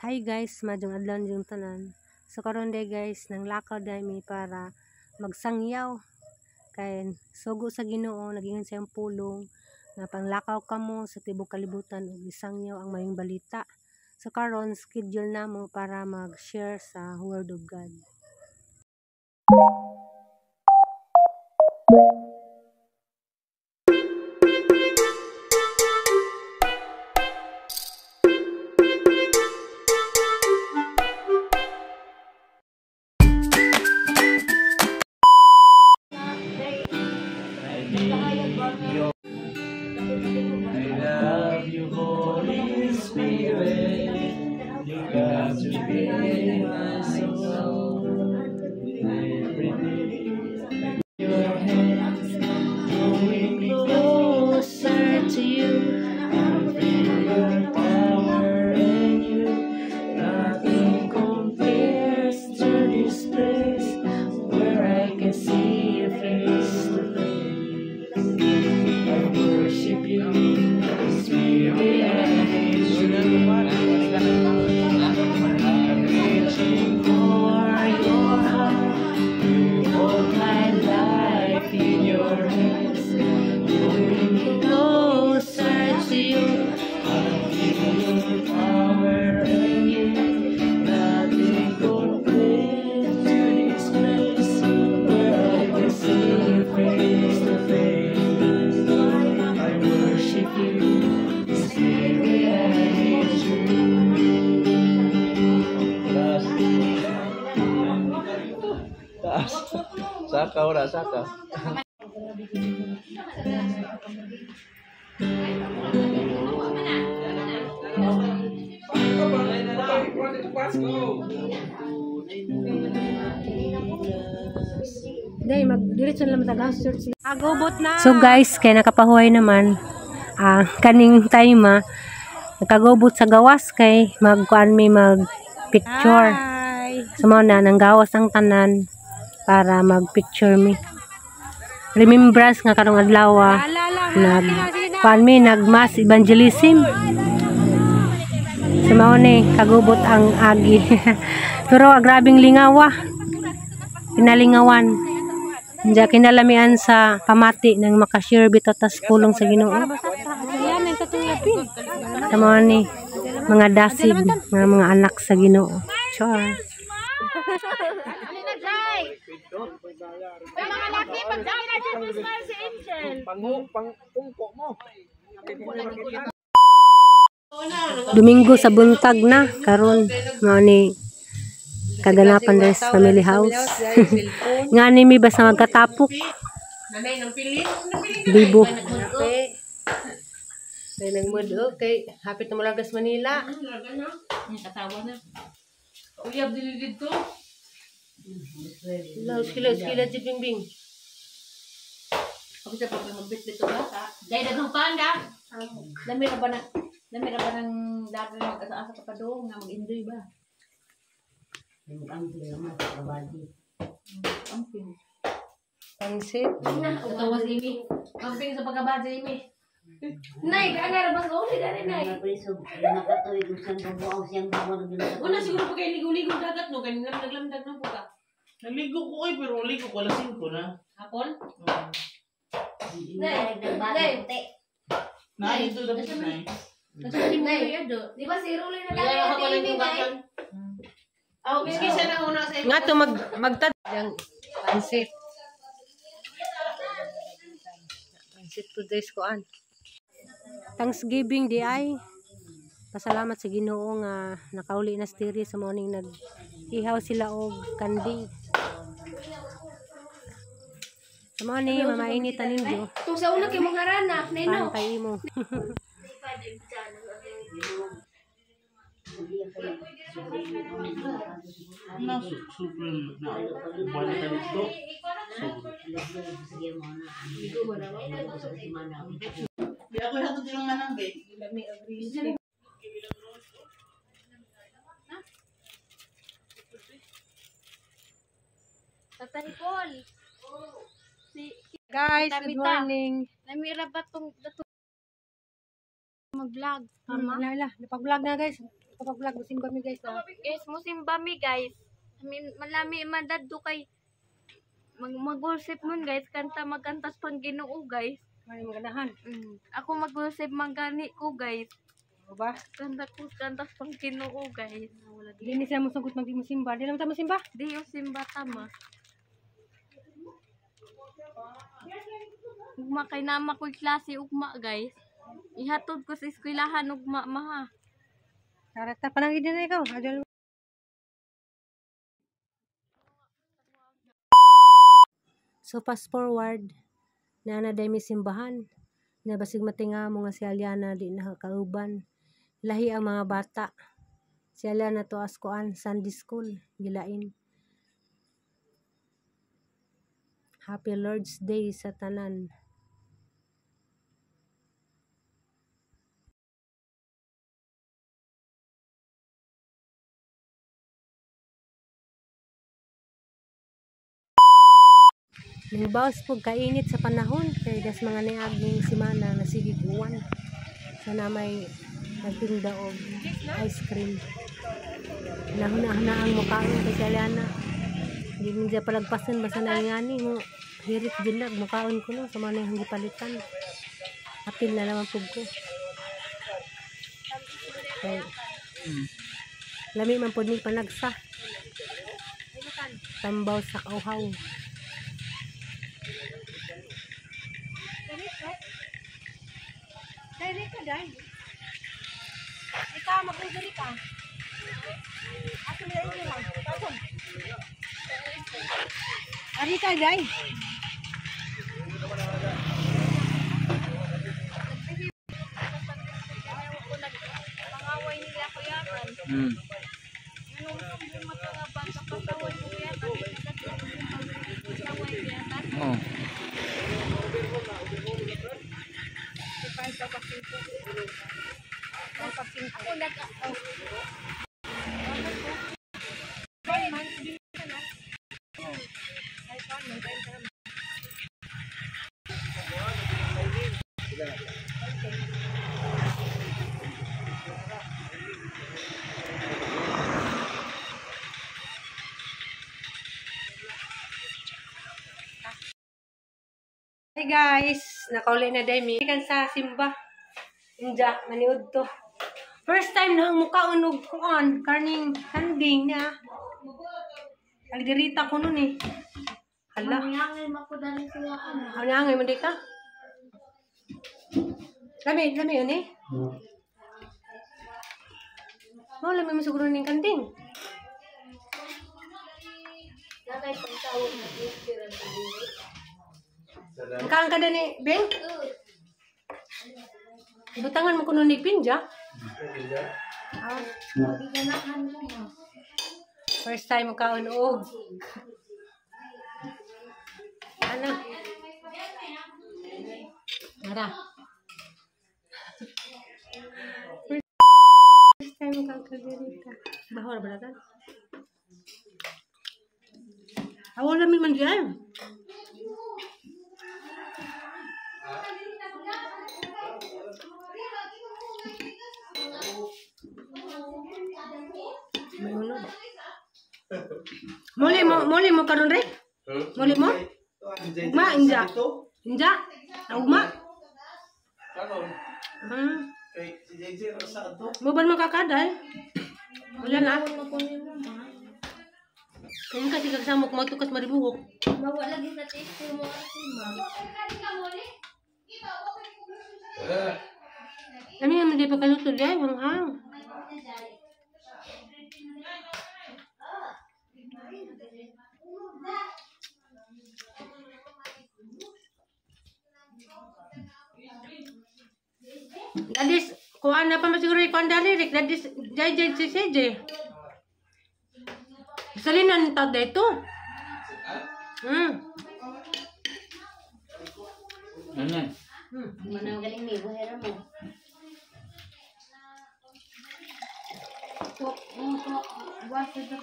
Hi guys, maayong adlaw ninyong tanan. So karon day guys, nang lakaw day mi para magsangyaw. Kay sugo sa Ginoo, nagingon sa iyang pulong nga panglakaw kamo sa tibuok kalibutan ug isangyaw ang maayong balita. So karon schedule namo para mag-share sa Word of God. I love you, Holy Spirit. You captivate my soul. Every day, your hands drawing me closer to you. I feel your power in you. Nothing compares to this place where I can see you face to face. I worship you, Spirit and truth. I'm reaching for your heart. You hold my life in your hands. Drawing me closer to you. I feel your power in you. Nothing compares to this place where I can see you face to face. I worship you, Spirit and truth. Taas. Taas. Saka, wala, saka. Day, magdiretso na lang sa house church. Agubot na. So guys, kay nakapahuway naman kaning time nakagubot sa gawas kay magkuan mi mag picture. So mao na nang gawas ang tanan para mag picture mi. Remembrance nga karong adlaw nag kuan mi nag mass evangelism. So mao ni kagubot ang agi. Pero grabing lingawa. Pinalingawan. Diya kinalamian sa pamati ng makashare bitaw tas pulong sa Ginoo. Sa mga ni mga dasig, mga anak sa Ginoo. Char. Domingo sa buntag na karon mao ni kaganapan des family house. Nga ni mi basta magkatapok. Bibo. Kay nagmud kay hapit na mulagas Manila. Katawa na. Uyab dili dito. Laos kila kila jid bingbing. Ako sa pag magbit-bit to bata. Dahil daghang panda. Lami ra ba na? Lami ra ba ng dagang mag-asa-asa ka pa do nga mag-enjoy ba? Amping. Pansit. Katawa si Amy. Amping sa pagkabad si Amy. Nay, kaana ra ba sa uli gani nay? Una siguro pag kay ligo-ligo dagat no kanina naglamdag na po ka. Naligo ko eh, pero ligo ko alas 5 na. Hapon? Nay, nay, Na, ito dapat na. nay. Di ba si Ruloy na lang yung TV, nay? Aw, miski siya na una sa Nga to magtad ang pansit. Pansit po days koan. Thanksgiving di ay. Pasalamat sa Ginoo nga nakauli na stiri sa morning nag ihaw sila og kandi. Sa morning mamainit ninyo. Tung sa una kay mong harana, nay no. Paano kay imo? Na, super na. Buwan ka dito. Di ako hatod yung manang, be. Tatay Paul. Si Guys, good morning. Namira ba tong mag-vlog? Tama. Wala, napag-vlog na guys. Kapag vlog, musimba mi guys. Ah. Guys, musimba mi guys. Malami man dadto kay mag-worship mon guys, kanta magkantas pang Ginoo guys. May maganahan. Ako mag-worship man gani ko guys. O ba? Kanta ko kantas pang Ginoo guys. Di ni siya mosugot mag musimba. Di lang ta musimba. Di yung simba tama. Ugma kay nama ko'y klase ugma guys. Ihatod ko sa eskwelahan ugma maha. Tara ta panangid na ikaw. Adol. So fast forward, na na mi simbahan. Na basig matinga mo nga si Aliana di na kauban. Lahi ang mga bata. Si Aliana tuas kuan Sunday school gilain. Happy Lord's Day sa tanan. Nangbawas po kainit sa panahon kay das mga niaging simana nasigig uwan. Sana may nagtinda og ice cream. Nahuna-huna ang mukhaon kay si Aliana. Di niya palagpasan basta naingani mo hirit din na mukhaon ko no sa mga nang gipalitan. Apil na naman pug ko. Kay lami man pud ni panagsa. Tambaw sa kauhaw. Dali ka, dali. Ikaw, mag-dali ka. Ato na yun lang. Ari ka, dali. Pangaway nila ko yan. Oh. Hey guys, nakauli na dahil mi kan sa simba. Inja, maniud to. First time na ang mukha unog kuan, karning kanding na. Algerita ko nun eh. Hala. Mangangay makudali siya ano. Ano ang di ka? Lami, lami yun eh. Oh, lami mo siguro ning kanding. Nakay pangtawag na picture ang dili. Kaan ka ni Ben? Butangan mo kuno ni Pinja. Ah. First time mo kaon og. Ano? Ara. First time mo kaon kalderita. Bahor ba ta? Awol lami man diyan. May unod. Muli mo karon re? Muli mo? Ugma inja. Inja? Ugma. Karon. Kay si JJ ra sa adto. Mo ban makakaday? Wala na. Kung kasi kagsamok mo tukas maribuhok. Mawa lagi sa taste mo kasi ma. Kami naman di pa kaluto dyan, hanghang. Dadis, kuhaan na pa masiguro yung kuhaan dali, Rick. Dadis, jay, jay, jay, jay, jay. Salinan tag dito. Ano? Manang galing ni buhera mo. Tok, tok, wasa sa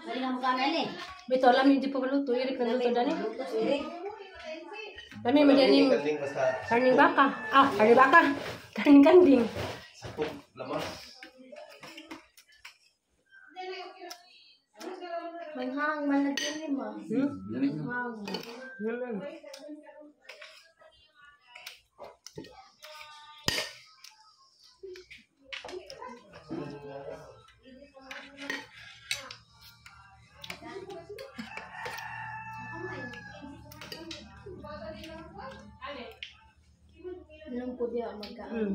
Bali ka mukha na eh. Bito alam hindi pa luto, irik na luto dani. Kami madaning karning baka. Ah, karning baka. Karning kanding. Sapok lamas. Manghang man lagi mo. Manghang. Anong po diya magkaan?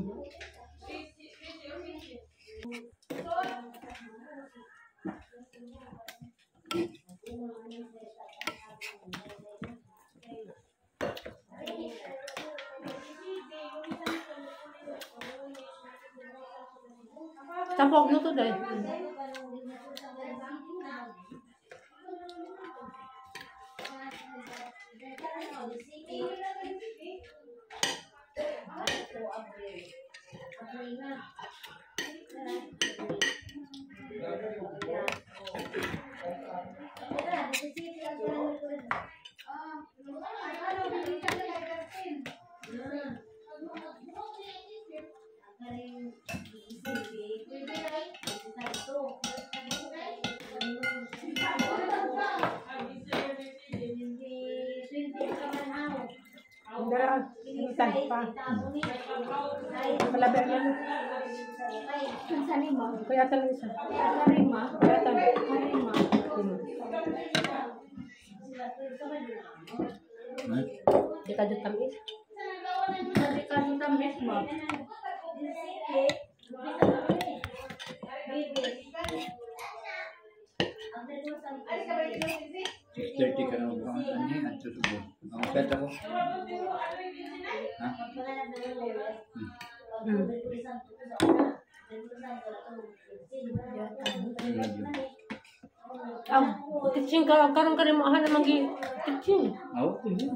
Tapok luto dahil. Kaya talaga siya. Kaya talaga. Di ka dyan tamis? Di ka dyan tamis mo. $6:30 ka na mag-ano at susubo. Ang pet ako. Ha? Teaching ka karon ka mo ahan naman gi teaching. Aw, yun.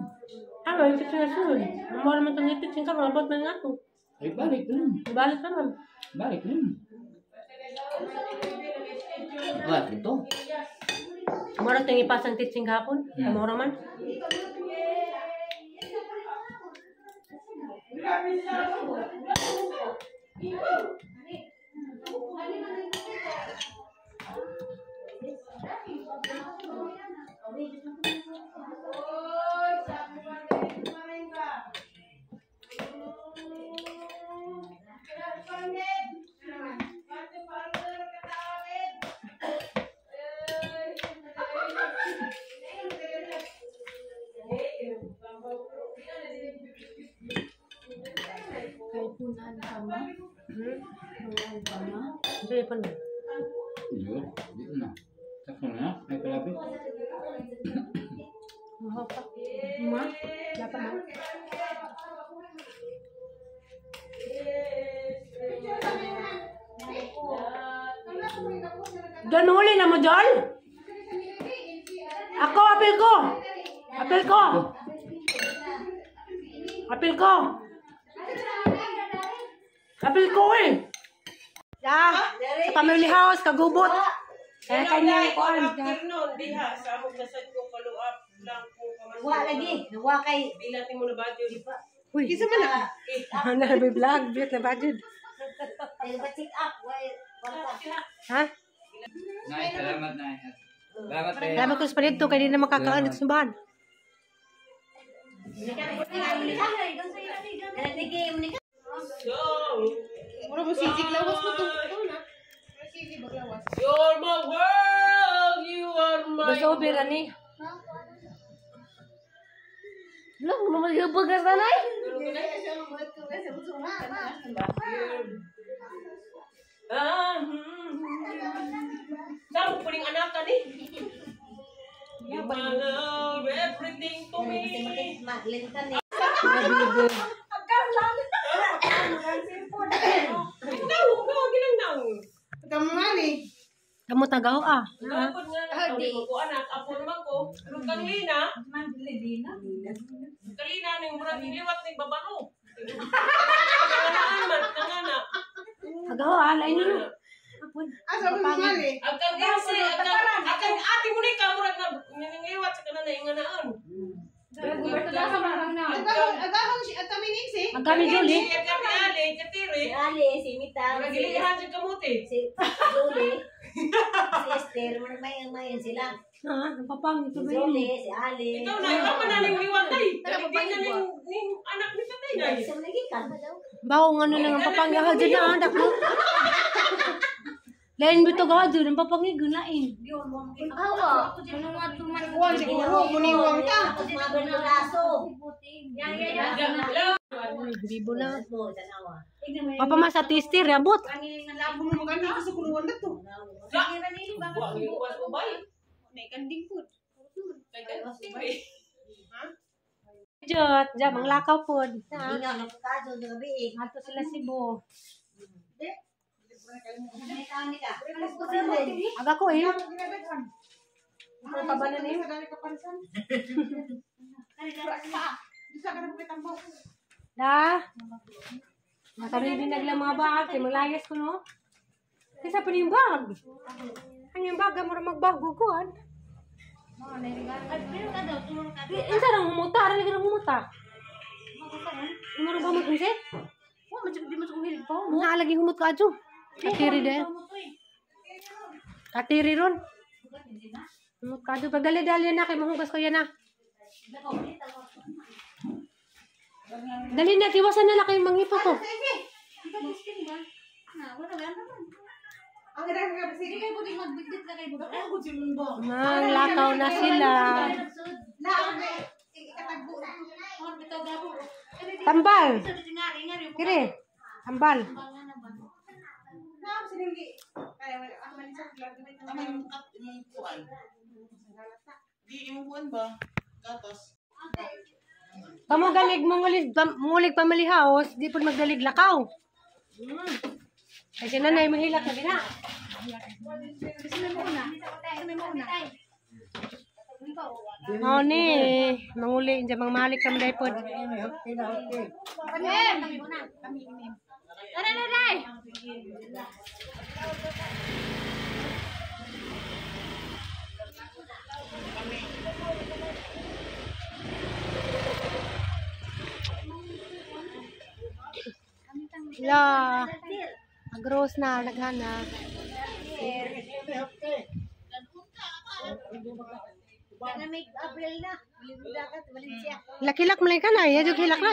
Ano yung teaching na sunod? Mo naman tong teaching karon abot man ato. Ay balik lang. Balik naman. Balik lang. Balik ito. Mora tong ipasang teaching gahapon. Mora man. John, huli na mo, John? Ako, apel ko! Apel ko! Apel ko! Apel ko eh! Yeah, sa family house, kagubot. Kaya kanya ko. Afternoon, diha, sa amog nasad ko, follow up lang ko. Wa lagi, wa kay. Bilatin mo na budget. Uy, kisa man na. Ano, vlog, bilat na budget. Check up. Ha? Nay, salamat, Nay. Salamat, eh. Salamat ko sa panito, kaya di na makakaano sa simbahan. You're my world, you are my... Basta ubira ni. Lah, mamagyabagas na, Nay. Saan mo puling anak ka ni? You my love, everything to me. Kamu tagaw ah. Kapod nga na, ko anak, apo naman ko. Pero kang Lina, Kalina ning murag iliwat ning babano. Kanganaan man, kangana. Tagaw ah, lain nun. Asa mo mali? Ang kang ate mo ni ka murag Ningliwat sa kanan na inganaon. Agahong si at kami ning si. Ang kami Julie. Si kami Ali, katiri. Si Ali, si Mita, si Nagilihan sa kamuti. si Julie, si Esther, may sila. Ha, ang papang ito Si ba yun? Julie, si Ali. Ikaw na, ikaw man na ningliwat ay. Hindi na ning anak ni tatay na. Sa mga gikan. Bawo nga ano lang ang papang gahadyo na anak mo. Lain bito gahadyo ng papangig lain. Awa, ano nga tuman. Kuan siguro muniwang ta. Tapos mga ganito. Bibo na. Mo, tanawa. Papa mas at tistir abot. Labo mo magani ko sa kuluan na to. Buang liwas ubay. May kanding food. Ubay. Jot, ja manglakaw pod. Ingaw na pagkaso sa gabi eh. Ato sila Cebu. Aga ko eh. Ano pa na niyo? Dali ka pansan. Bisa ka na pagkatambaw. Da. Nakarili naglang mga bag kay malayas ko no. Kaysa pa yung bag. Ano yung bag mura magbago ko an. Insa nang humuta, ara lagi nang humuta. Mura ba mo kunse? Wa man di mo sa hilig pa. Naa lagi humot ka adyo. Katiri de. Katiri ron. Humot ka adyo. Pagdali-dali na kay mahugas ko yan na. Dali na, tiwasan na lang kay mangipot ko. Ang dami ka sige kay buti magbigdit na kay buti. Manglakaw na sila. Tambal. Kire. Tambal. Di imong kuan ba? Gatas. Kamo galig mungulig family house, di pud magdalig lakaw. Kasi nanay mahilak na gina. Mao ni manguli diyan mangmalik kam dai pod. Tara na, Day! La. Agros na naghana. April na. Lakilak man ka na, yadyo hilak na.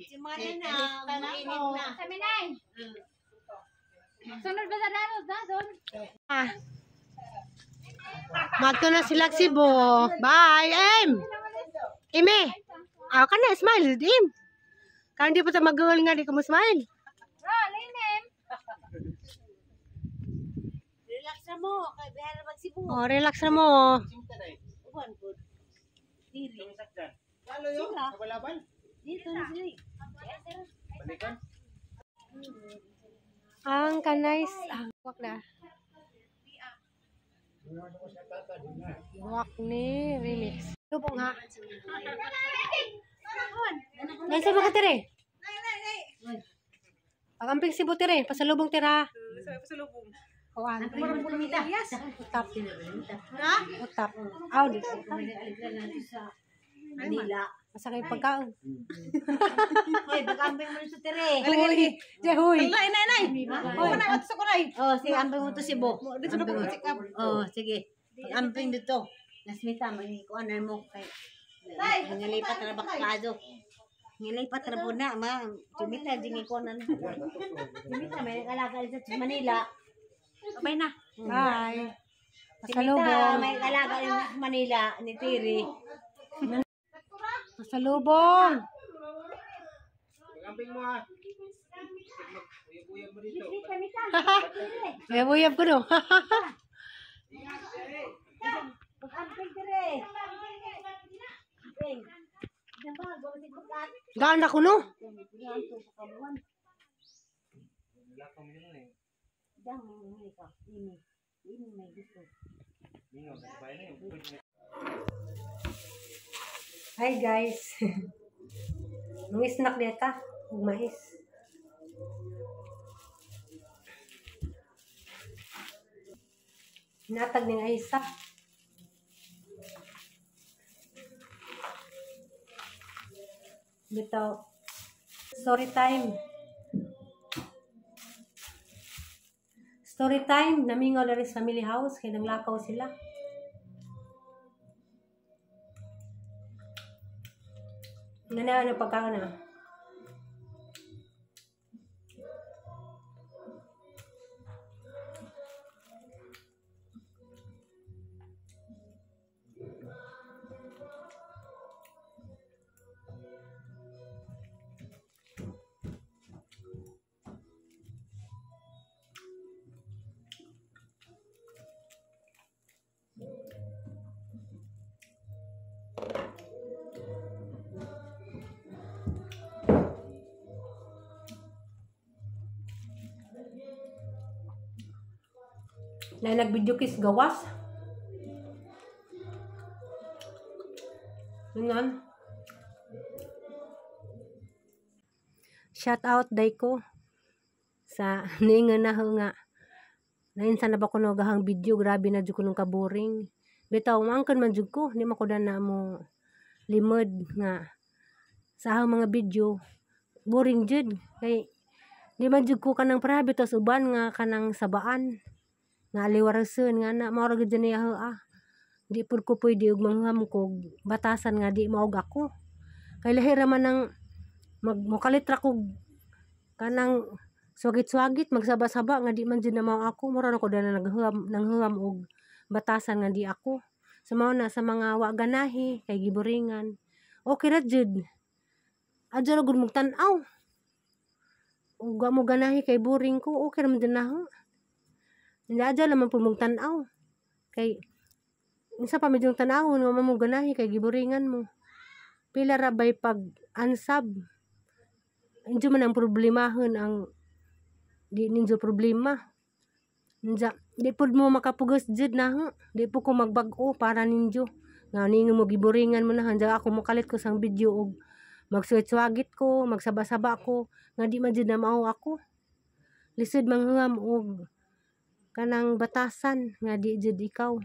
Simana na, mainit na. Kami, Nay! Sunod ba sa dalos, na? Sunod. Ah. Magto na sila Cebu. Bye, Em. Ime. Ah, ka na smile, Im. Kan di pa ta mag-girl nga di ka mo smile. Roll, Em. Relax na mo, kay bihara mag Cebu. Oh, relax na mo. Uban po. Dili. Ano yun? Kabalaban? Dito na sila. Balikan? Ang kanais, ang wak na. Wak ni remix. Lubong ha. Nansa ba ka tire? Pagamping Cebu tire, pasalubong tira. Pasalubong. Kuan. Utap. Utap. Aw di. Manila. Masakay pagkaon. Hoy, pag-amping mo sa tire. Huy, Jehoy. Nay nay nay. Hoy. Mana sa kunay. Oh, sige, amping mo to Cebu. Dito na ko check up. Oh, sige. Pag-amping dito. Nasmita, magikuanan mo kay ngalipat na ba kaso. Ngalipat na po na, ma. Tumita, jingi ko na. Tumita, may kalagal sa Manila. Bye na. Bye. Tumita, Pasalubong. may kalagal sa Manila ni Tiri. Pasalubong. Pagamping mo ha. Uyab-uyab mo dito. Uyab-uyab ko no. Pag-amping Tiri. Amping. Diyan ba, gawin ko ka. Gaan ako no. Diyan, may ka. Ini. Ini may gusto. Hi guys. Nung snack deta, ug mais. Hinatag ning Aisa. Bitaw. Story time. Story time. Namingaw na rin sa family house. Kaya nanglakaw sila. Nga na pagkaon na. Na nag-video kiss gawas. Yun. Shout out day ko sa ninga na nga. Nainsa na ba ko nagahang video, grabe na jud ko nung kaboring. Bitaw maangkan man jud ko, di man ko na mo limod nga sa ahang mga video boring jud kay di man jud ko kanang prabe tas uban nga kanang sabaan nga aliwarason nga na mao ra gud niya ah. Di pud ko pwede og mangham ko batasan nga di maog ako. Kay lahi ra man ang magmukalit ra kog kanang swagit-swagit magsaba-saba nga di man jud na mao ako. Mura na ko dana nanghuam og batasan nga di ako. Sa mao na sa mga wa ganahi kay giboringan. Okay ra jud. Adyo ra gud mong tan-aw. Ug wa mo ganahi kay boring ko, okay ra man jud na ho. Adyo ra man pud mong tan-aw. Kay unsa pa medyo tan-awon wa man mo ganahi kay giboringan mo. Pila ra bay pag ansab. Injo man ang problemahon ang di ninjo problema. Nja, di pud mo makapugos jud na ho. Di pud ko magbag-o para ninjo. Nga ninyo mo giboringan mo na hanjang ako mokalit ko sang video og magsuwit-swagit ko, magsaba-saba ko, nga di man jud na mao ako. Lisod manghuam og kanang batasan nga di jud ikaw.